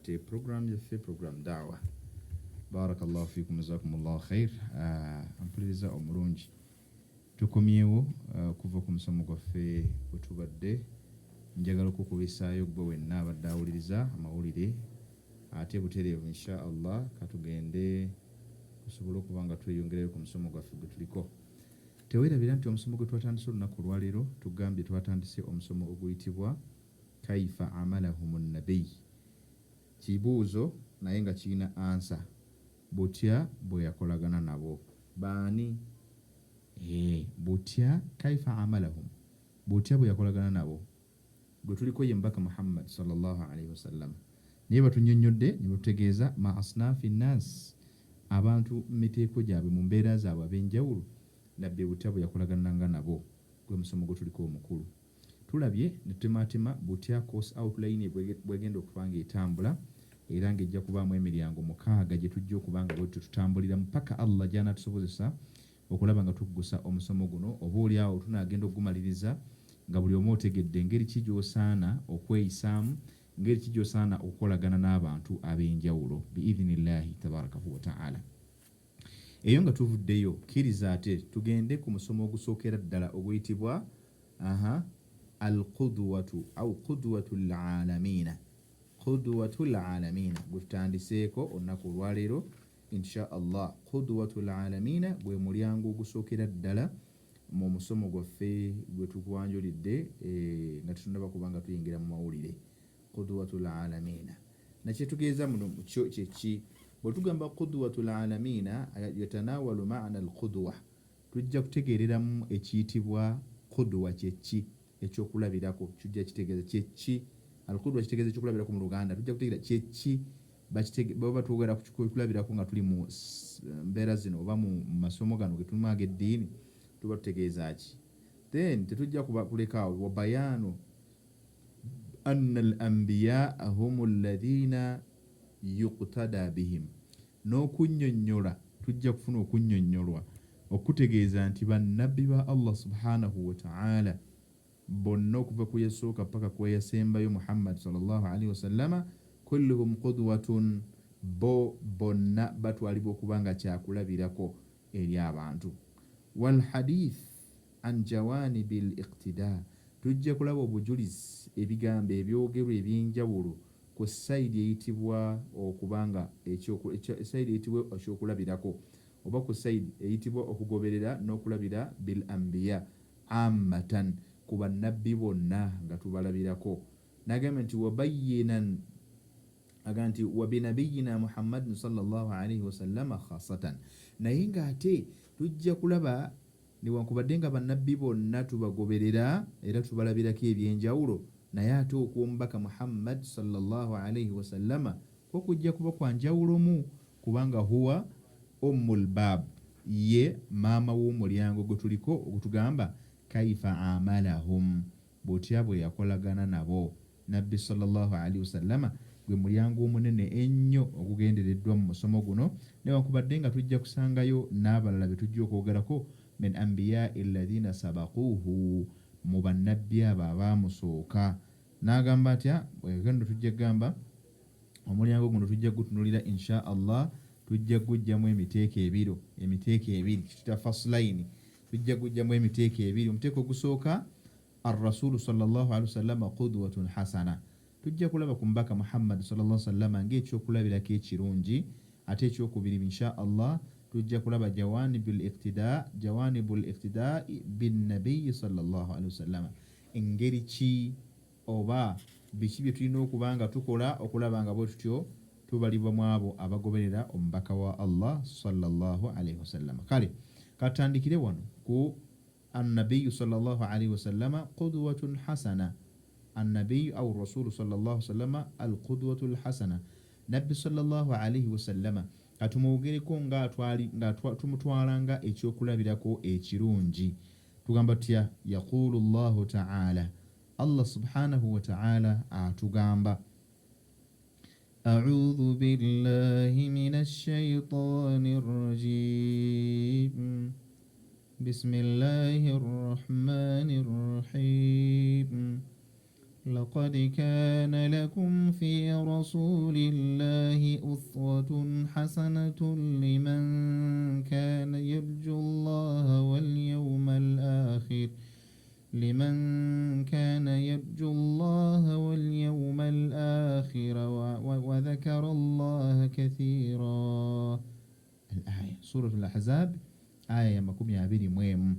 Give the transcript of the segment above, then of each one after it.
Ate program yaffe program dawa. Barakallahu fikum jazakumullahu khair. Ampuliriza omulungi, tukomyewo okuva ku musomo gwaffe wetubadde. Njagala okukubisaayo gwe wenna abadde awuliriza amawulire ate butereevu, insha Allah katugende tusobole okuba nga tweyongerayo ku musomo gwaffe gwe tuliko. Teweerabira nti omusomo gwe twatandise olunaku olwaleero, tugambye twatandise omusomo oguyitibwa Kaifa amalahum nabiy. Kibuuzo naye nga kirina ansa. Butya bwe yakolagana nabo? Baani? Eeh, butya kaifa amalahum, butya bwe yakolagana nabo? Gwe tuliko ye Mubaka Muhammad sallallahu alaihi wasallam. Naye batunnyonnyodde ne batutegeeza ma asnaafi nnaas, abantu mu miteeko gyabwe, mu mbeera zaabwe ab'enjawulo, Nabbi butya bwe yakolagananga nabo. Gwe musomo gwe tuliko omukulu. Tulabye ne tutemaatema butya course outline bw'egenda okuba ng'etambula era ng'ejja kubaamu emiryango mukaaga gye tujja okuba nga bwetutyo tutambuliramu paka Allah gy'anaatusobozesa okulaba nga tuggusa omusomo guno. Oba oli awo tunaagenda okugumaliriza nga buli omu otegedde ngeri ki gy'osaana okweyisaamu, ngeri ki gy'osaana okukolagana n'abantu ab'enjawulo bi'idhinillahi tabarakahu wa ta'ala. Eyo nga tuvuddeyo, kkiriza ate tugende ku musomo ogusookera ddala oguyitibwa aha Al-Qudwatu au Qudwatul Aalamiina, Qudwatul Aalamiina, gwe tutandiseeko olunaku olwaleero Insha Allah. Qudwatul Aalamiina gwe mulyango ogusookera ddala mu musomo gwaffe gwe tukwanjulidde nga tetunnaba kuba nga tuyingira mu mawulire. Qudwatul Aalamiina. Na kyetugeeza muno kyo kye ki? Bwe tugamba Qudwatul Aalamiina, yatanawalu ma'na al-qudwa, tujja kutegeereramu ekiyitibwa qudwa kye ki, ekyokulabirako tujja kitegeeza kye ki. Al-qudwa kitegeeza ekyokulabirako mu Luganda. Tujja kutegeera kye ki baba twogera ku kyokulabirako nga tuli mu mbeera zino oba mu masomo gano ge tulimu ag'eddiini, tuba tutegeeza ki? Then tetujja kuba kuleka awo, wa bayaanu anna al-anbiyaa humu alladhiina yuqtada bihim, n'okunnyonnyola, tujja kufuna okunnyonnyolwa okukutegeeza nti bannabbi ba Allah subhanahu wa ta'ala bonna okuva ku yasooka paka ku eyasembayo Muhammad sallallahu alaihi wasallama, kulluhum qudwatun, bo bonna batwalibwa okuba nga kyakulabirako eri abantu. Wal hadith an jawanibil iqtidaa, tujja kulaba obujulizi, ebigambo ebyogerwa eby'enjawulo ku sayidi eyitibwa okuba nga sayidi eyitibwa ekyokulabirako oba ku sayidi eyitibwa okugoberera n'okulabira bil anbiya ammatan, ku bannabbi bonna nga tubalabirako. Nagamba nti wabayyinan, agamba nti wabinabiyina Muhammadin sallallahu alaihi wasallama khasatan, naye nga ate tujja kulaba Newankubadde nga Bannabbi bonna tubagoberera era tubalabirako eby'enjawulo, naye ate okw'Omubaka Muhammad swallallahu alaihi wasallama kwo kujja kuba kwa njawulomu kubanga huwa Ummul Baab, ye maama w'omulyango gwe tuliko ogutugamba kaifa amalahum, butya bwe yakolagana nabo. Nabbi swallallahu alaihi wasallama gwe mulyango omunene ennyo ogugendereddwa mu musomo guno, newankubadde nga tujja kusangayo n'abalala be tujja okwogerako min anbiyai alladhina sabaquuhu, mu Bannabbi abo abaamusooka. N'agamba atya? Ego nno tujja kugamba omulyango guno tujja kugutunulira insha Allah, tujja kuguggyamu emiteeko ebiro, emiteeko ebiri, kituyita faslaini, tujja kuguggyamu emiteeko ebiri. Omuteeko ogusooka, Arrasuulu swallallahu alaihi wasallama qudwatun hasana, tujja kulaba ku Mubaka Muhammad swallallahu alaihi wasallama ng'ekyokulabirako ekirungi. Ate ekyokubiri insha Allah tujja kulaba jawanibul iqtidaa, jawanibul iqtidaai binnabiyi swallallahu alaihi wasallama, engeri ki oba biki bye tulina okuba nga tukola okulaba nga bwe tutyo tubalibwa mu abo abagoberera Omubaka wa Allah swallallahu alaihi wasallama. Kale katutandikire wano ku Annabiyu swallallahu alaihi wasallama qudwatun hasana, Annabiyu au Rasuulu swallallahu wasallama al-qudwatul hasana, Nabbi swallallahu alaihi wasallama katumwogereko nga atwali nga tumutwala nga ekyokulabirako ekirungi. Tugamba tutya? Yaquulu Llahu ta'ala, Allah subhanahu wa ta'ala atugamba. A'udhu billahi minash shaitani rrajim. Bismillahi rrahmani rrahim. لقد كان لكم في رسول الله أسوة حسنة لمن كان يرجو الله واليوم الآخر لمن كان يرجو الله واليوم الآخر وذكر الله كثيرا. الآية سورة الأحزاب آية 21.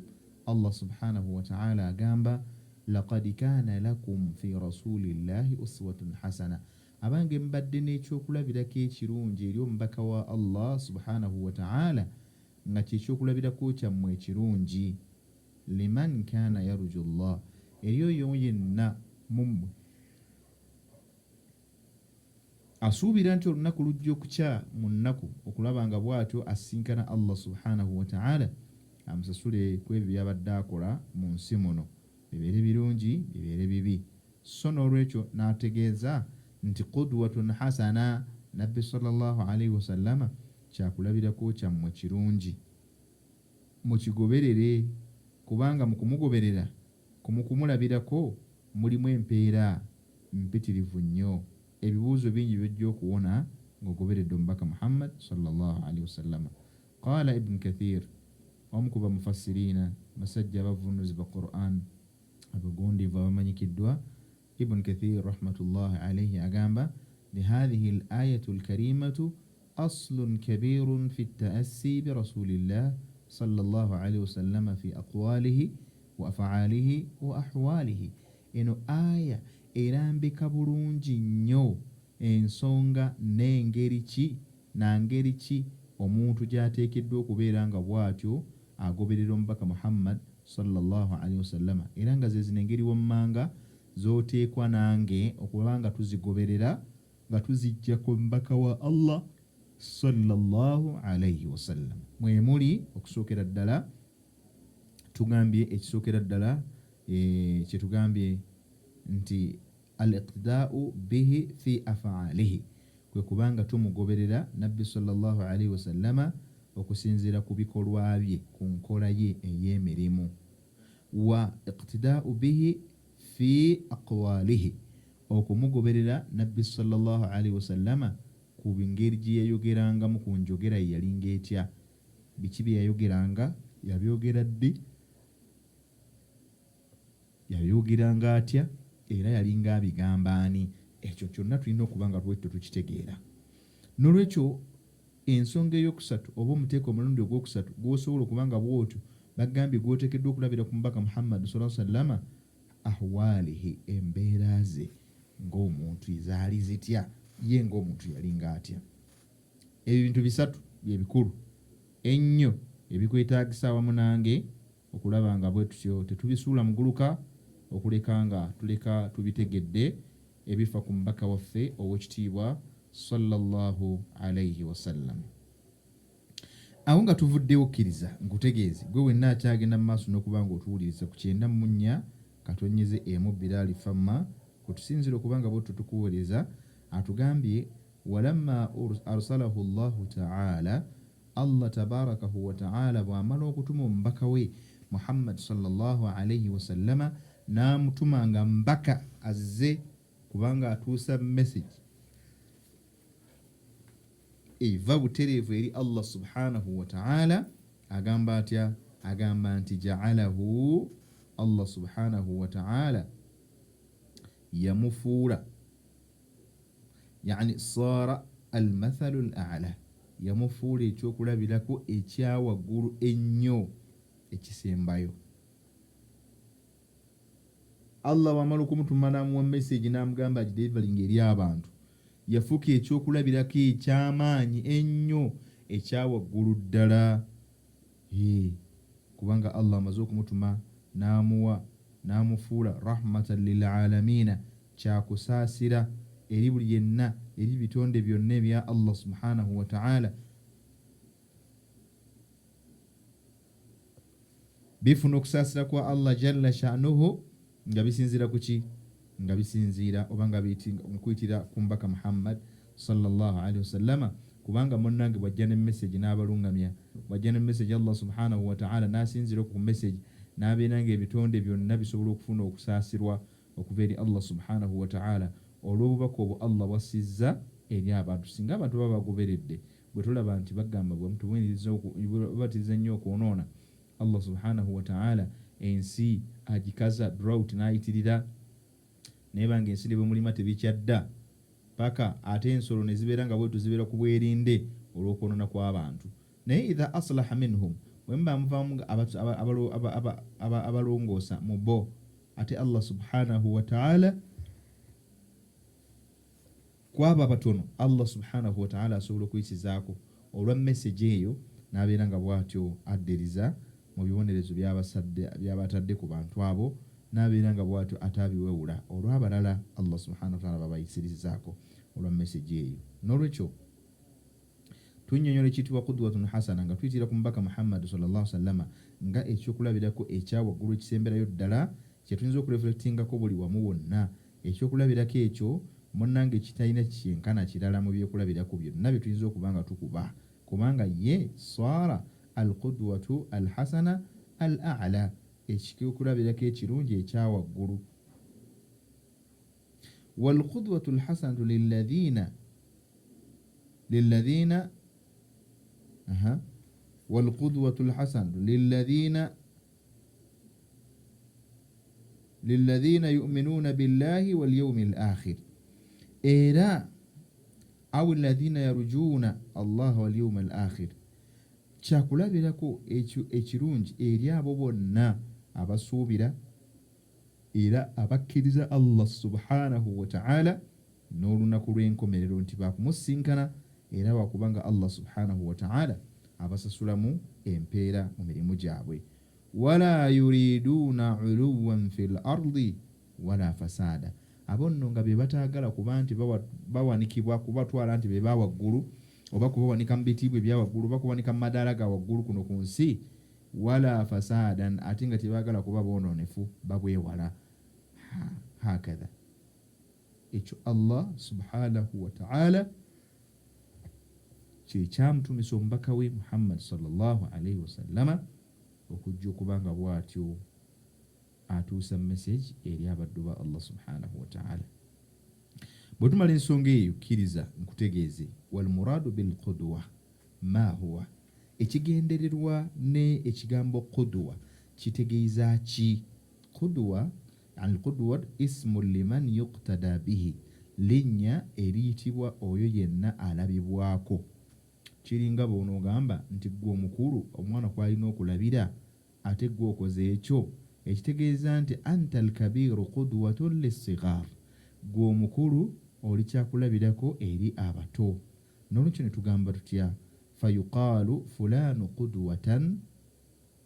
Allah subhanahu wa ta'ala agamba laqad kana lakum fi rasulillahi uswatun hasana, abange mbadde n'ekyokulabirako ekirungi eri omubaka wa Allah subhanahu wa ta'ala, nga kyekyokulabirako kyammwe ekirungi. Liman kana yarju llah, eri oyo yenna mummwe asuubira nti olunaku lujja okukya mu nnaku okulaba nga bw'atyo asisinkana Allah subhanahu wa ta'ala amusasule ku ebyo by'abadde akola mu nsi muno, bibeere birungi bibeere bibi. So n'olwekyo n'ategeeza nti qudwatun hasana, Nabbi sallallahu alaihi wasallama kyakulabirako kyammwe kirungi, mukigoberere, kubanga mu kumugoberera kumulabirako mulimu empeera mpitirivu nnyo. Ebibuuzo bingi byojja okuwona ng'ogoberedde omubaka Muhammad sallallahu alaihi wasallama. Qaala Ibn Kathir, omu ku bamufassiriina, basajja abavvuunuzi ba Quran abagundiivu abamanyikiddwa, Ibn Kathir rahmatullahi alaihi agamba lihadhihi l ayatu lkarimatu aslun kabirun fi taassi birasulillah sallallahu alaihi wasallama fi aqwalihi wa afaalihi wa ahwalihi. Eno aya erambika bulungi nnyo ensonga n'engeri ki na ngeri ki omuntu gy'ateekeddwa okubeera nga bw'atyo agoberera omubaka Muhammad sallallahu alaihi wasallama, era nga ze zino engeri wammanga z'oteekwa nange okuba nga tuzigoberera nga tuzijja ku mubaka wa Allah sallallahu alaihi wasallam. Mwe muli okusookera ddala tugambye ekisookera ddala kye tugambye nti al-iqtidaa'u bihi fi afaalihi, kwe kubanga tumugoberera Nabbi sallallahu alaihi wasallama okusinziira ku bikolwa bye, ku nkola ye ey'emirimu. Wa iqtidaa'u bihi fi aqwalihi, okumugoberera Nabbi sallallahu alaihi wasallama ku ngeri gye yayogerangamu, ku njogera ye yalinga etya, biki bye yayogeranga, yabyogera ddi, yayogeranga atya, era yalinga abigamba ani. Ekyo kyonna tulina okuba nga lwetyo tukitegeera. N'olwekyo ensonga eyokusatu oba omuteeko omulundi ogwokusatu gw'osobola okuba nga bw'otyo bagambye gw'oteekeddwa okulabira ku mubaka Muhammad sallallahu alaihi wasallama, ahwalihi, embeera ze ng'omuntu zaali zitya, ye ng'omuntu yalinga atya. Ebyo bintu bisatu bye bikulu ennyo ebikwetaagisa awamu nange okulaba nga bwe tutyo tetubisuula muguluka okuleka nga tuleka tubitegedde ebifa ku mubaka waffe ow'ekitiibwa sallallahu alaihi wasallam. Awo nga tuvuddewo, kkiriza nkutegeeze gwe wenna akyagenda mu maaso n'okuba ng'otuwuliriza ku 94.1 Bilali Famma kwe tusinziira okuba nga bwetutyo tukuweereza, atugambye walamma arsalahu Llahu taala, Allah tabarakahu wa taala bw'amala okutuma omubaka we Muhammad sallallahu alaihi wasallama, n'amutuma nga mbaka azze kubanga atuusa message eva butereevu eri Allah subhanahu wa ta'ala. Agamba atya? Agamba nti ja'alahu, Allah subhanahu wa ta'ala yamufuula, yani sara almathalu al a'la, yamufuula ekyokulabirako ekya waggulu ennyo ekisembayo. Allah bw'amala okumutuma n'amuwa message n'amugamba agideliveringa eri abantu, yafuuka ekyokulabirako eky'amaanyi ennyo ekya waggulu ddala. Kubanga Allah amaze okumutuma n'amuwa n'amufuula rahmatan lil alamiina, kyakusaasira eri buli yenna, eri bitonde byonna ebya Allah subhanahu wa ta'ala. Bifuna okusaasira kwa Allah jalla sha'nuhu nga bisinziira ku ki? Nga bisinziira oba nga kuyitira ku mubaka Muhammad sallallahu alaihi wasallama, kubanga munnange bw'ajja ne message n'abalungamya, bw'ajja ne message Allah subhanahu wa ta'ala n'asinziira okwo ku message n'abeera ng'ebitonde byonna bisobola okufuna okusaasirwa okuva eri Allah subhanahu wataala olw'obubaka obwo Allah bwassizza eri abantu. Singa abantu baba bagoberedde, bwe tulaba nti bagamba bwebatiriza nnyo okwonoona, Allah subhanahu wataala ensi agikaza drought n'ayitirira, naye banga ensi ne bwe mulima tebikyadda paka ate ensolo ne zibeera nga bwetu zibeera ku bwerinde olw'okwonoona kw'abantu. Naye idha aslaha minhum, bwe muba muvaamu abalongoosa mu bo, ate Allah subhanahu wataala kwabo abatono Allah subhanahu wataala asobola okuyisizaako olwa message eyo n'abeera nga bwatyo addiriza mu bibonerezo byaba atadde ku bantu abo, n'abeera nga bwatyo ate abiwewula olw'abalala Allah subhanahu wataala babayisirizaako olwa message eyo. N'olwekyo tunnyonnyola ekiyitibwa qudwatun hasana nga tuyitira ku mubaka Muhammad sallallahu sallama nga ekyokulabirako ekya waggulu ekisemberayo ddala kyetuyinza okureflectingako buli wamu wonna. Ekyokulabirako ekyo munnange kitalina kyenkana kirala mu byokulabirako byonna bye tuyinza okuba nga tukuba, kubanga ye saara al qudwatu al hasana al a'la, ekyokulabirako ekirungi ekya waggulu. Wal qudwatu al hasanatu lilladhina lilladhina aha wal qudwatu al hasanatu lilladhina lilladhina yu'minuna billahi wal yawmil akhir, era aw alladhina yarjuna Allah wal yawmal akhir, kyakulabirako ekyo ekirungi eri abo bonna abasuubira era abakkiriza Allah subhanahu wa ta'ala n'olunaku lw'enkomerero nti baakumusinkana era wakuba nga Allah subhanahu wa ta'ala abasasulamu empeera mu mirimu gyabwe. Wala yuriduuna uluwan fil ardi wala fasaada, abo nno nga be bataagala kuba nti bawanikibwa kubatwala nti be ba waggulu oba kubawanika mu bitiibwa ebya waggulu oba kubawanika mu madaala ga waggulu kuno ku nsi, wala fasaadan, ate nga tebaagala kuba boonoonefu, babwewala. Hakatha ekyo Allah subhanahu wataala kyekyamutumisa omubaka we Muhammad sallallahu alaihi wasallama okujja okuba nga bwatyo atuusa message eri abaddu ba Allah subhanahu wataala. Bwe tumala ensonga eyo, kkiriza nkutegeeze walmuradu bilqudwa ma huwa, ekigendererwa ne ekigambo qudwa kitegeeza ki? Qudwa, alqudwa ismu liman yuqtada bihi, linnya eriyitibwa oyo yenna alabibwako. Kiringa bw'onoogamba nti ggwe omukulu omwana kw'alina okulabira ate ggwe okoze ekyo, ekitegeeza nti anta alkabiiru qudwatun lissigaar, ggwe omukulu oli kyakulabirako eri abato. N'olwekyo ne tugamba tutya, fayuqaalu fulaanu qudwatan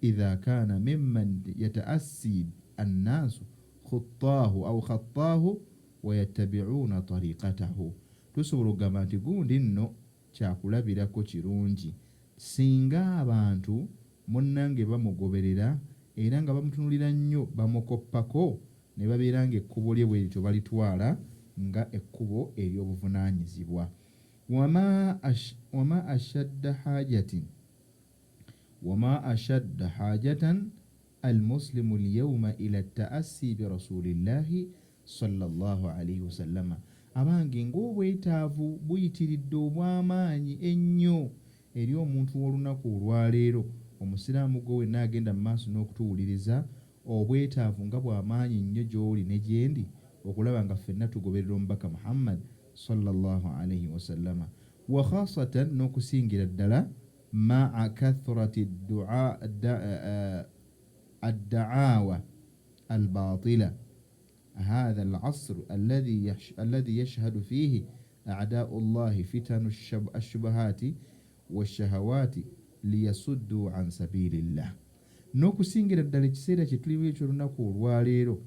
idha kaana mimman yata'assi annaasu khuttaahu aw khattaahu wayattabi'uuna tariiqatahu. Tusobola okugamba nti gundi nno kyakulabirako kirungi singa abantu munnange bamugoberera era nga bamutunulira nnyo bamukoppako ne babeera nga ekkubo lye bwe lityo balitwala nga ekkubo ery'obuvunaanyizibwa. Wama ashadda hajatin Wama ashadda hajatan almuslimu alyawma ila taassi birasulillahi sallallahu alaihi wasallama, abange ng'obwetaavu buyitiridde obw'amaanyi ennyo eri omuntu w'olunaku olwaleero, omusiraamu gwe wenna agenda mu maaso n'okutuwuliriza, obwetaavu nga bw'amaanyi nnyo gy'oli ne gyendi okulaba nga ffenna tugoberera omubaka Muhammad sallallahu alaihi wasallama, wa khasatan n'okusingira ddala maa kathrati addaawa albatila hatha alasr alladhi yashhadu fihi a'dau llahi fitanu ashubuhati washahawati liyasuddu an sabili llah, n'okusingira ddala ekiseera kye tulimu eky'olunaku olwaleero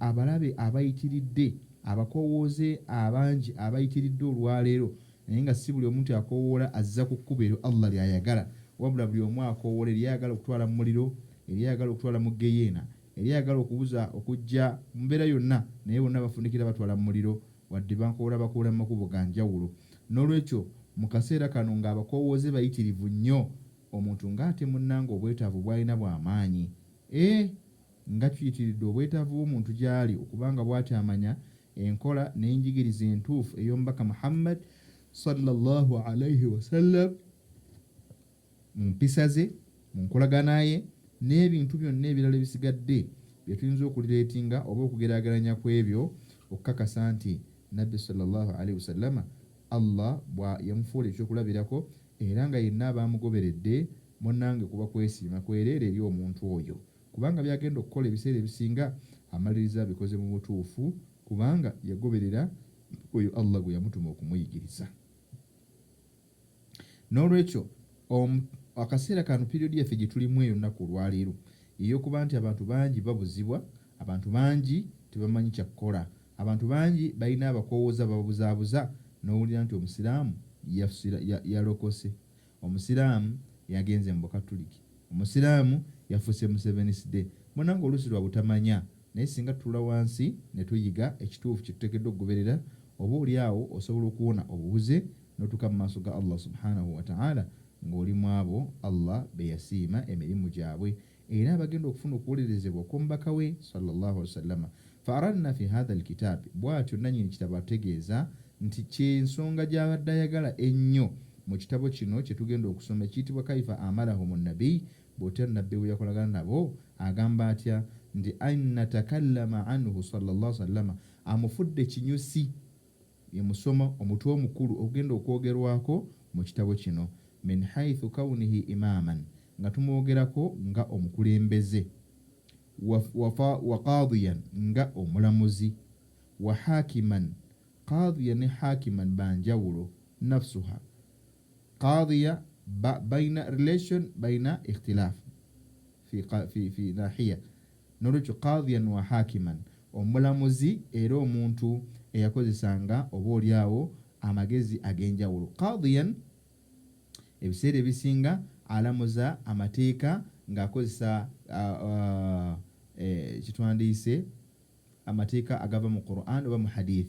abalabe abayitiridde, abakowooze abangi abayitiridde olwaleero, naye nga si buli omu nti akowoola azza ku kkubo eryo Allah ly'ayagala, wabula buli omu akowoola eri ayagala okutwala mu muliro, eri ayagala okutwala mu ggeyeena, eri ayagala okubuza okujja mu mbeera yonna, naye bonna bafundikira batwala mu muliro, wadde bankowoola bakowoola mu makubo ga njawulo. N'olwekyo mu kaseera kano ng'abakowooze bayitirivu nnyo, omuntu ng'ate munnange obwetaavu bw'alina bwa maanyi. Eh! Nga kiyitiridde obwetaavu bw'omuntu gy'ali okuba nga bw'atyo amanya enkola n'enjigiriza entuufu ey'Omubaka Muhammad sallallahu alaihi wasallam mu mpisa ze, mu nkolagana ye, n'ebintu byonna ebirala ebisigadde bye tuyinza okulireetinga oba okugeraageranya ku ebyo okukakasa nti Nabbi sallallahu alaihi wasallama Allah bwa yamufuula ekyokulabirako era nga yenna aba amugoberedde munnange kuba kwesiima kwereere eri omuntu oyo. Kubanga by'agenda okukola ebiseera ebisinga amaliriza abikoze mu butuufu kubanga yagoberera oyo Allah gwe yamutuma okumuyigiriza. N'olwekyo akaseera kano period yaffe gye tulimu eyo olunaku olwaleero ey'okuba nti abantu bangi babuzibwa, abantu bangi tebamanyi kya kukola, abantu bangi balina abakowooza abababuzaabuza n'owulira nti Omusiraamu yalokose. Omusiraamu yagenze mu bukatuliki, omusiraamu yafuuse Musevenisde. Munange oluusi lwa butamanya naye singa tutuula wansi netuyiga ekituufu kyetuteekeddwa okugoberera oba oli awo osobola okuwona obubuze notuuka mu maaso ga Allah subhanahu wataala ng'oli mwabo Allah beyasiima emirimu gyabwe era abagenda okufuna okuwolerezebwa okw'omubaka we sallallahu alaihi wasallama. Fa aradna fi hatha alkitab, bwatyo nanyini kitabo atutegeeza nti kyensonga gyabadde ayagala ennyo mu kitabo kino kyetugenda okusoma ekiyitibwa kaifa amalahum nabiy, bwotya nabbi bweyakolagana nabo, agamba atya nti an natakallama anhu sallallahu alaihi wasallama, amufudde kinyusi ye musomo omutwe omukulu ogugenda okwogerwako mu kitabo kino, min haithu kaunihi imaaman, nga tumwogerako nga omukulembeze, wa qaadiyan, nga omulamuzi, wa haakiman, qaadiya ne haakiman ba njawulo, nafsuha qaadiya balina relation, balina ikhtilaf fi nahiya. Nolwekyo qaadiyan wa haakiman, omulamuzi era omuntu eyakozesanga oba olyawo amagezi ag'enjawulo. Qaadiyan ebiseera ebisinga alamuza amateeka ng'akozesa kyetwandiise amateeka agava mu Qur'an oba mu hadith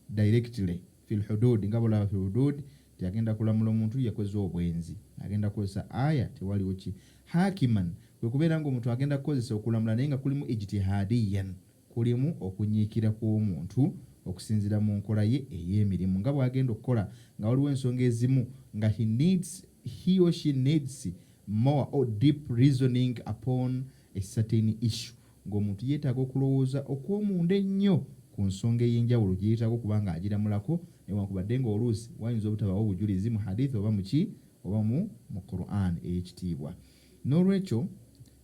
directly fil hudud, nga bwolaba fil hudud nti agenda kulamula omuntu yakoze obwenzi, agenda kukozesa aya tewaliwo ki. Hakiman kwe kubeera nga omuntu agenda kukozesa okulamula naye nga kulimu ijtihadiyan, kulimu okunyiikira kw'omuntu okusinziira mu nkola ye ey'emirimu nga bw'agenda okukola nga waliwo ensonga ezimu nga he needs, he or she needs more or deep reasoning upon a certain issue, ng'omuntu yeetaaga okulowooza okw'omunda ennyo ku nsonga ey'enjawulo gye yeetaaga okuba nga agiramulako newankubadde nga oluusi wayinza obutabaawo bujulizi mu hadith oba mu ki oba mu mu Qur'an ey'ekitiibwa. N'olwekyo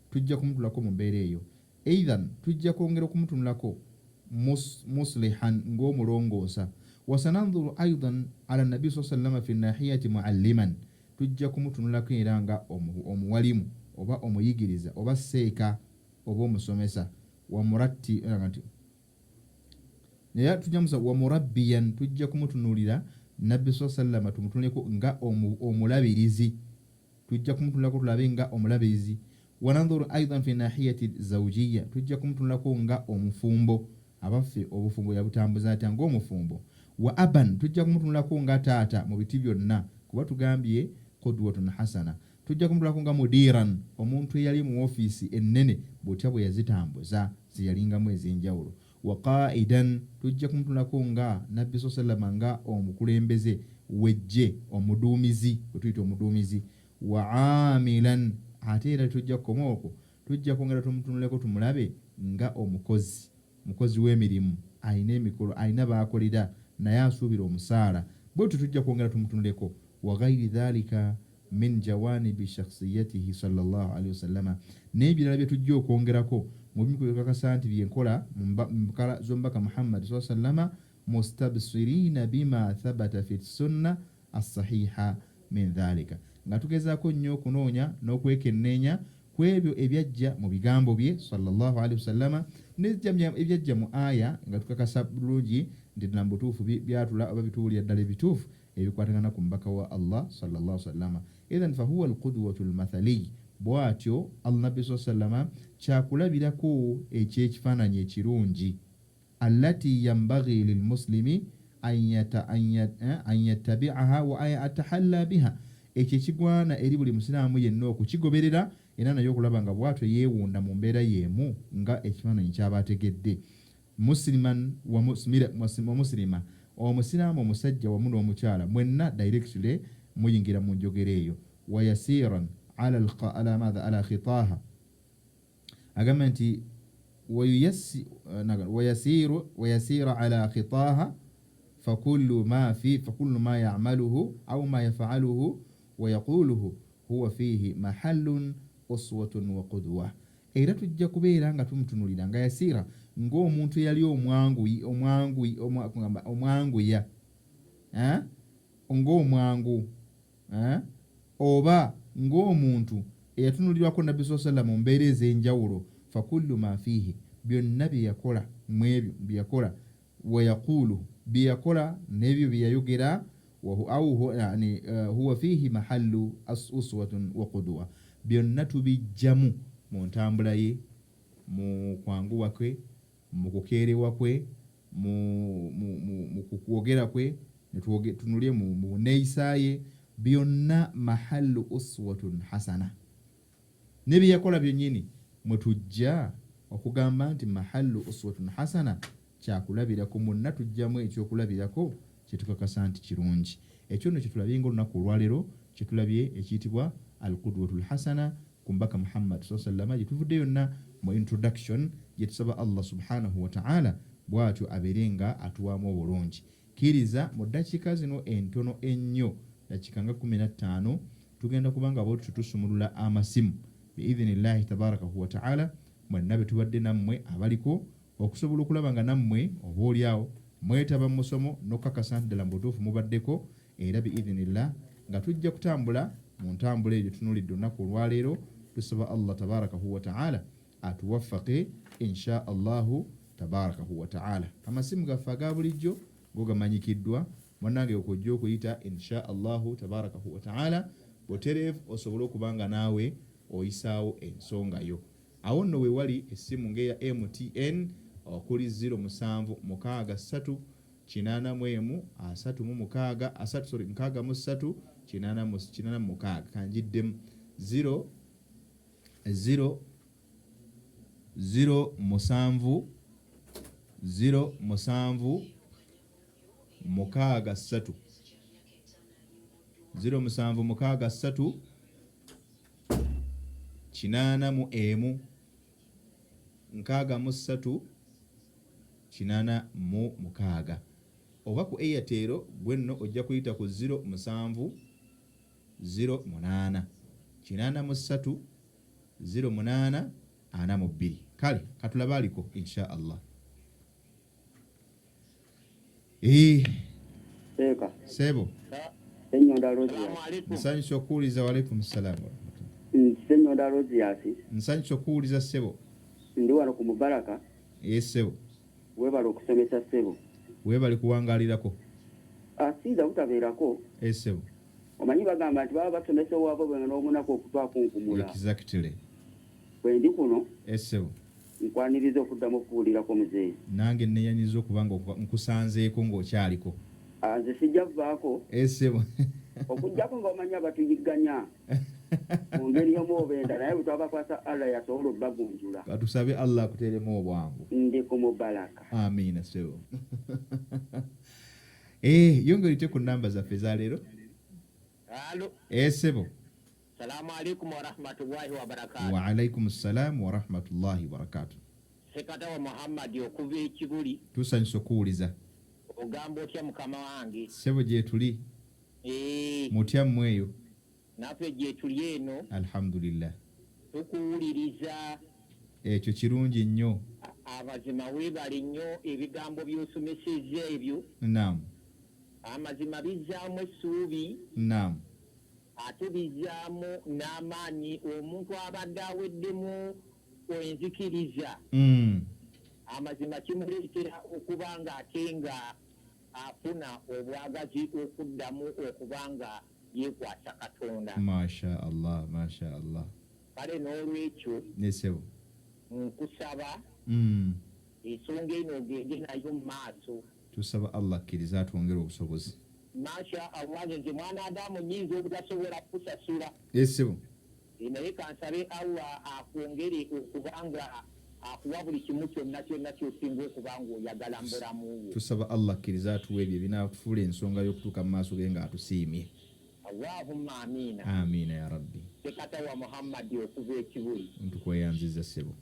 tujja kumutulako mu mbeera eyo. Eithan tujja kwongera okumutunulako muslihan ng'omulongoosa. Wasanandhuru aidan ala nabi swalla sallama fi nahiyati mualliman, tujja kumutunulako era nga omuwalimu oba omuyigiriza oba seeka oba omusomesa, wamuratti era tujja musa wamurabbiyan, tujja kumutunulira nabbi swalla sallama tumutunuleko nga omulabirizi. Tujja kumutunulako tulabe nga omulabirizi. Wanandhuru aidan fi nahiyati zawjiya, tujja kumutunulako nga omufumbo, abaffe obufumbo yabutambuza atya nga omufumbo. Wa aban, tujja kumutunulako nga taata mu biti byonna, kuba tugambye qudwatun hasana. Tujja kumutunulako nga mudiran, omuntu eyali mu wofiisi ennene butya bwe yazitambuza zeyalingamu ez'enjawulo. Wa qaidan, tujja kumutunulako nga Nabbi swalla sallama nga omukulembeze w'eggye, omuduumizi, gwe tuyita omuduumizi. Wa aamilan, ate era tetujja kukoma okwo, tujja kwongera tumutunuleko tumulabe nga omukozi, mukozi w'emirimu, alina emikolo, alina b'akolera naye asuubira omusaala, bwetutyo tujja kwongera tumutunuleko. Wa ghairi dhalika min jawanibi shakhsiyatihi swalla Llahu alaihi wasallama, n'ebirala bye tujja okwongerako mu bimu ku bye tukakasa nti by'enkola mu nkala z'Omubaka Muhammad swalla sallama, mustabsiriina bima thabata fi ssunna assahiha min dhalika, nga tugezaako nnyo okunoonya n'okwekenneenya kw'ebyo ebyajja mu bigambo bye swalla Llahu alaihi wasallama n'ebyajja mu aya, nga tukakasa bulungi nti ddala mu butuufu byatula oba bitubuulira ddala ebituufu ebikwatagana ku Mubaka wa Allah salla Allahu sallama. Idhan fahuwa alqudwatu almathaliy, bwatyo Nabbi swalla sallama kyakulabirako eky'ekifaananyi ekirungi, allati yambaghi lilmuslimi an yattabi'aha wa an yatahalla biha, ekyo ekigwana eri buli Musiraamu yenna okukigoberera Era naye okulaba nga bwatyo yeewunda mu mbeera y'emu nga ekifaananyi ky'aba ategedde. Musliman wa muslima, Omusiraamu omusajja wamu n'omukyala mwenna directly muyingira mu njogera eyo. Wa yasiran ala madha ala khitaha, agamba nti wa yasira ala khitaha fakullu ma fi fakullu ma ya'maluhu aw ma yaf'aluhu wa yaquluhu huwa fihi mahallun uswatun wa qudwa. Era tujja kubeera nga tumutunulira nga yasiira ng'omuntu eyali omwanguya, ng'omwangu, oba ng'omuntu eyatunulirwako Nabbi sallallahu alaihi wasallam mu mbeera ez'enjawulo. Fakullu ma fiihi, byonna bye yakola mu ebyo bye yakola, wa yaquluhu, bye yakola n'ebyo bye yayogera, au yani huwa fiihi mahallu uswatun wa qudwa, byonna tubijjamu mu ntambula ye, mu kwanguwa kwe, mu kukeerewa kwe, mu kwogera kwe, tunulye mu neeyisa ye, byonna mahallu uswatun hasana. Ne bye yakola byennyini mwe tujja okugamba nti mahallu uswatun hasana, kyakulabirako, mwonna tujjamu ekyokulabirako kye tukakasa nti kirungi. Ekyo nno kye tulabye ng'olunaku olwaleero, kye tulabye ekiyitibwa al-qudwatul hasana ku Mbaka Muhammad sallallahu alaihi wasallam, gye tuvudde yonna mu introduction, gye tusaba Allah subhanahu wa ta'ala bw'atyo abeere nga atuwaamu obulungi. Kkiriza mu ddakiika zino entono ennyo, dakiika nga 15, tugenda kuba nga bwetutyo tusumulula amasimu biidhinillahi tabarakahu wa ta'ala, mwenna be tubadde nammwe abaliko, okusobola okulaba nga nammwe oba oliawo mwetaba mu musomo n'okukakasa nti ddala mu butuufu mubaddeko. Era biidhinillah nga tujja kutambula mu ntambula eyo gyetunuulidde olunaku olwaleero. Tusaba Allah tabarakahu wa ta'ala atuwaffaqe insha Allahu tabarakahu wa ta'ala. Amasimu gaffe aga bulijjo go gamanyikiddwa, munnange, okujja okuyita insha Allahu tabarakahu wa ta'ala butereevu, osobole okuba nga naawe oyisaawo ensonga yo. Awo nno we wali essimu ng'eya MTN okuli 0763 81 36 3, sorry, 63 86. Kanjiddemu 0 0 0 7 0 7 6 3 0 7 6 3 81 63 86. Oba ku Airtel gwe nno ojja kuyita ku 0 7 0 8 83 0 8 42. Kale katulabe aliko insha Allah. Seeka. Sebo. Senyonda Rosias. Nsanyusa okuwuliza. Waalaikum salaam. Senyonda Rosias. Nsanyusa okuwuliza, ssebo. Ndi wano ku Mubaraka. Ye ssebo. Weebale okusomesa, ssebo. Weebale kuwangaalirako. Siyinza butabeerako. Ssebo. Omanyi bagamba nti baba basomesa owaabwe bwe n'omunaku okutwakunkumula. Bwe ndi kuno. Ssebo. Nkwaniriza okuddamu okuwulirako, muzeeyi. Nange neyanyiza okuba nga nkusanzeeko ng'okyaliko. Nze sijja kuvaako. Ssebo. Okuggyako nga omanyi abatuyigganya mu ngeri y'omu oba endala, naye bwe twabakwasa Allah yasobola obbagunjula. Katusabe Allah akuteeremu obwangu. Ndi ku Mubaraka. Amiina, ssebo. Yongera oyite ku namba zaffe eza leero. Alo. Ssebo. Salamu alaikum warahmatullahi wabarakatu. Wa alaikum salam wa rahmatullahi wa barakatuh. Sekatawa Muhammad okuva e Kibuli. Tusanyusa okuwuliza. Ogamba otya, mukama wange? Ssebo, gyetuli. Mutya mmwe eyo? Naffe gyetuli eno. Alhamdulillah. Tukuwuliriza. Ekyo kirungi nnyo. Amazima weebale nnyo ebigambo by'osomesezza ebyo. Amazima bizzaamu essuubi. Ate bizzaamu n'amaanyi omuntu abadde aweddemu enzikiriza. Amazima kimuleetera okuba nga ate nga afuna obwagazi okuddamu okuba nga yeekwasa Katonda. Masha Allah, masha Allah. Kale n'olwekyo Nesebo. nkusaba ensonga eno ogende nayo mu maaso. Tusaba Allah akkirize atwongere obusobozi. Masha Allah, nze mwana Adamu nnyinza obutasobola kukusasula. Esebo. Naye kansabe Allah akwongere okubanga akuwa buli kimu kyonna kyonna ky'osinga okuba ng'oyagala mu bulamu bwo. Tusaba Allah akkirize atuwe ebyo ebinaatufuula ensonga y'okutuuka mu maaso ge ng'atusiimye. Allahumma amiina. Amiina ya Rabbi. Ssekatawa Muhammad okuva e Kibuli. Ntukweyanzizza ssebo.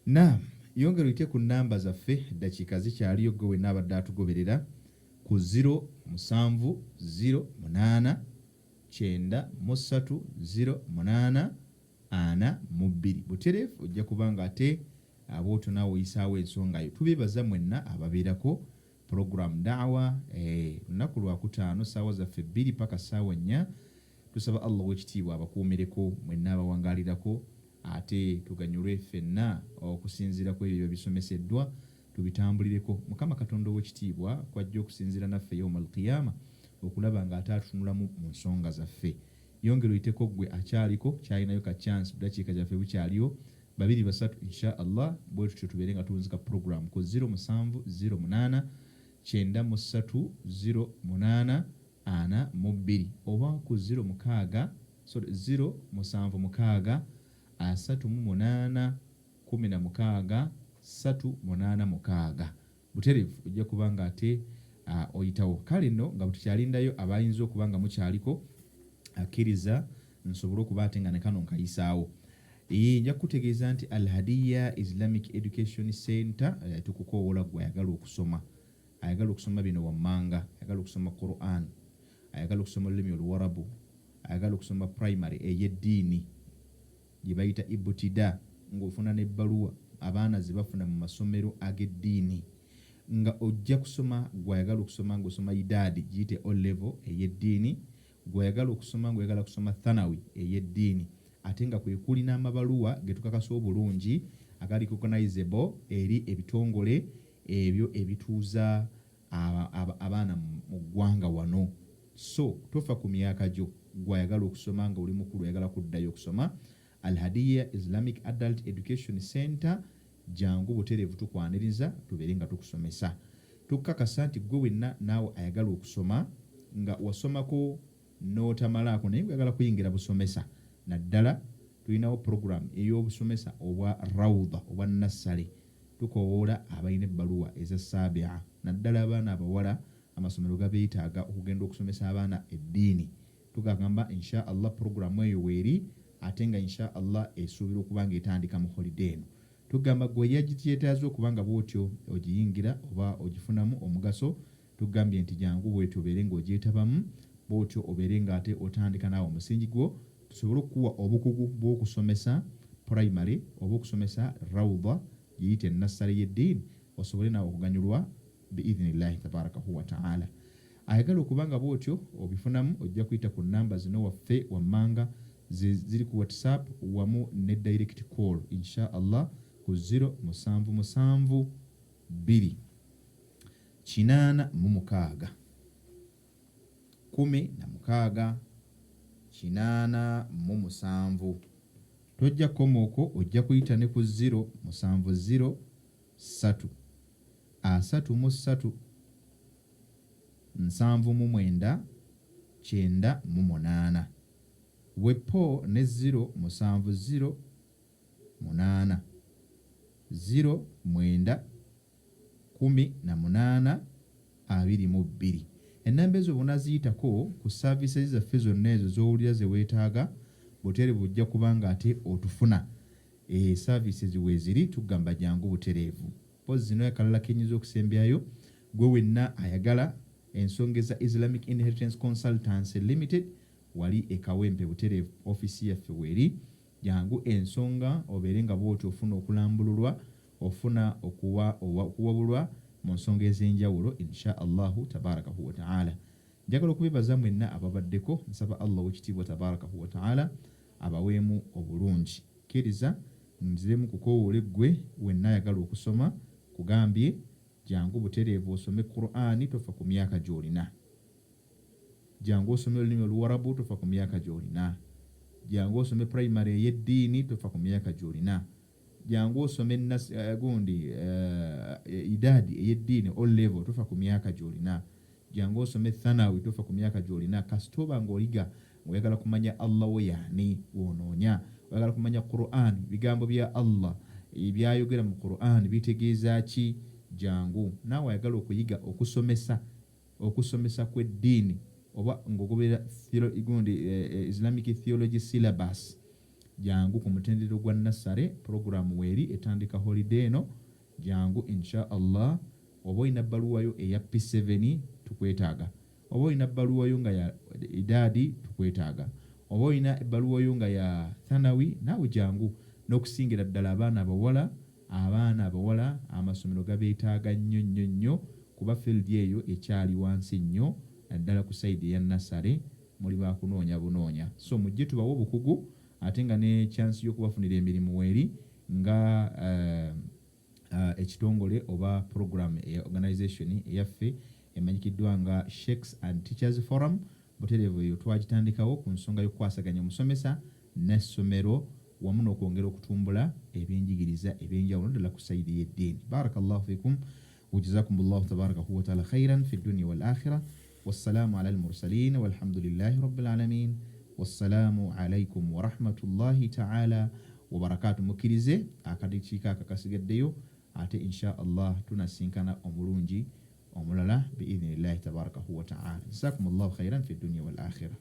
Naam, yongera oyite ku nnamba zaffe, ddakiika zikyaliyo ggwe wenna abadde atugoberera ku 0 7 0 8 93 08 42. Butereevu ojja kuba nga ate bw'otyo naawe oyisaawo ensonga yo. Tubeebaza mwenna ababeerako. Program Da'wa lunaku lwakutaano ssaawa zaffe bbiri paka ssaawa nnya. Tusaba Allah Owekitiibwa abakuumireko mwenna abawangaalirako ate tuganyulwe ffenna okusinziira kw'ebyo ebiba bisomeseddwa tubitambulireko. Mukama Katonda Owekitiibwa kw'ajja okusinziira naffe Yawmal Qiyama okulaba nga ate atutunulamu mu nsonga zaffe. Yongera oyiteko ggwe akyaliko kyalinayo ka chance budakiika gyaffe bukyaliyo babiri basatu insha Allah bwetutyo tubeere nga tuwunzika program ku ziro musanvu ziro munaana kyenda mu ssatu ziro munaana ana mu bbiri oba ku ziro mukaaga sorry ziro musanvu mukaaga asatu mu munaana kumi na mukaaga ssatu munaana mukaaga butereevu ojja kuba nga ate oyitawo. Kale nno nga bwetukyalindayo abayinza okuba nga mukyaliko, akkiriza nsobole okuba ate nga ne kano nkayisaawo. Ee, nja kukutegeeza nti Al Hadiya Islamic Education Center tukukowoola ggwe ayagala okusoma, ayagala okusoma bino wammanga, ayagala okusoma Quran, ayagala okusoma olulimi Oluwarabu, ayagala okusoma primary ey'eddiini gye bayita Ibtida ng'ofuna n'ebbaluwa abaana ze bafuna mu masomero ag'eddiini nga ojja kusoma ggwe ayagala okusoma ng'osoma Idaadi giyite O Level ey'eddiini, ggwe ayagala okusoma ng'oyagala kusoma Thanawi ey'eddiini ate nga kwe kuli n'amabaluwa ge tukakasa obulungi aga recognizable eri ebitongole ebyo ebituuza abaana mu ggwanga wano. So tofa ku myaka gyo, ggwe ayagala okusoma nga oli mukulu oyagala kuddayo okusoma, Al Hadiya Islamic Adult Education Centre jangu butereevu tukwaniriza tubeere nga tukusomesa. Tukukakasa nti ggwe wenna naawe ayagala okusoma nga wasomako n'otamalaako naye nga oyagala kuyingira busomesa naddala tulinawo program ey'obusomesa obwa Rawdah obwa nassale. Tukowoola abalina ebbaluwa eza Sabi'a naddala abaana abawala amasomero gabeetaaga okugenda okusomesa abaana eddiini. Tugagamba Insha Allah program eyo weeri ate nga Insha Allah esuubirwa okuba nga etandika mu holiday eno. Tugamba ggwe eyagityetaaze okuba nga bw'otyo ogiyingira oba ogifunamu omugaso, tugambye nti jangu bw'otyo obeere nga ogyetabamu, bw'otyo obeere nga ate otandika naawe omusingi gwo tusobole okukuwa obukugu bw'okusomesa primary oba okusomesa Rawdah giyite nassale y'eddiini osobole naawe okuganyulwa bi-idhnillahi tabarakahu wa ta'ala. Ayagala okuba nga bw'otyo obifunamu ojja kuyita ku nnamba zino waffe wammanga ze ziri ku WhatsApp wamu ne direct call insha Allah ku ziro musanvu musanvu bbiri 86 16 87. Tojja kukoma okwo ojja kuyita ne ku ziro musanvu ziro ssatu 33 79 98. Wepo ne ziro musanvu ziro munaana ziro mwenda 18 22. Ennamba ezo bw'onaziyitako ku services zaffe zonna ezo z'owulira ze weetaaga butereevu ojja kuba nga ate otufuna. Eeh services weeziri tugamba jangu butereevu. Mpozzi n'akalala ke nnyinza okusembyayo ggwe wenna ayagala ensonga eza Islamic Inheritance Consultancy Limited wali e Kawempe butereevu ofiisi yaffe weeri. Jangu ensonga obeere nga bw'otyo ofuna okulambululwa, ofuna okuwabulwa mu nsonga ez'enjawulo in sha Allahu tabarakahu wa ta'ala. Njagala okubeebaza mwenna ababaddeko, nsaba Allah Owekitiibwa tabarakahu wa ta'ala abaweemu obulungi. Kkiriza nziremu kukoowoole ggwe wenna ayagala okusoma, nkugambye jangu butereevu osome Qur'an tofa ku myaka gy'olina. Jangu osome olulimi oluwarabu tofa ku myaka gy'olina. Jangu osome primary ey'eddiini tofa ku myaka gy'olina. Jangu osome gundi idaadi ey'eddiini O level tofa ku myaka gy'olina. Jangu osome thanawi tofa ku myaka gy'olina. Kasita oba ng'oyiga Oyagala kumanya Allah wo yaani wonoonya, oyagala kumanya Quran, bigambo bya Allah ebyayogera mu Quran bitegeeza ki, jangu. Naawe ayagala okuyiga okusomesa, okusomesa kw'eddiini oba ng'ogoberera gundi Islamic theology syllabus, jangu ku mutendero gwa nursery. Program weeri etandika holiday eno, jangu insha Allah. Oba olina bbaluwayo eya P7, tukwetaaga. Oba olina bbaluwayo nga ya idaadi, tukwetaaga. Oba olina ebbaluwayo nga ya thanawi, naawe jangu. N'okusingira ddala abaana abawala, abaana abawala amasomero gabeetaaga nnyo nnyo nnyo, kuba field eyo ekyali wansi nnyo, naddala ku side eya nursery muli bakunoonya bunoonya. So mujje tubawe obukugu, ate nga ne chance y'okubafunira emirimu weeri nga ekitongole oba program eya organization eyaffe emanyikiddwa nga Sheikhs and Teachers Forum. Butereevu eyo twagitandikawo ku nsonga y'okukwasaganya omusomesa n'essomero wamu n'okwongera okutumbula ebyenjigiriza ebyenjawulo, naddala ku side y'eddiini. Barakallahu fikum wajazakum llahu tabarakahu wataala khairan fi dunya wal akhira. Wassalaamu ala almursalin walhamdulillahi rabbil alamin. Wassalaamu alaikum warahmatullahi taala wabarakatu. Mukkirize akadakiika akakasigaddeyo, ate insha Allah tunasinkana omulungi omulala biidhinillahi tabarakahu wataala. Jazakum llahu khairan fi dunya wal akhira.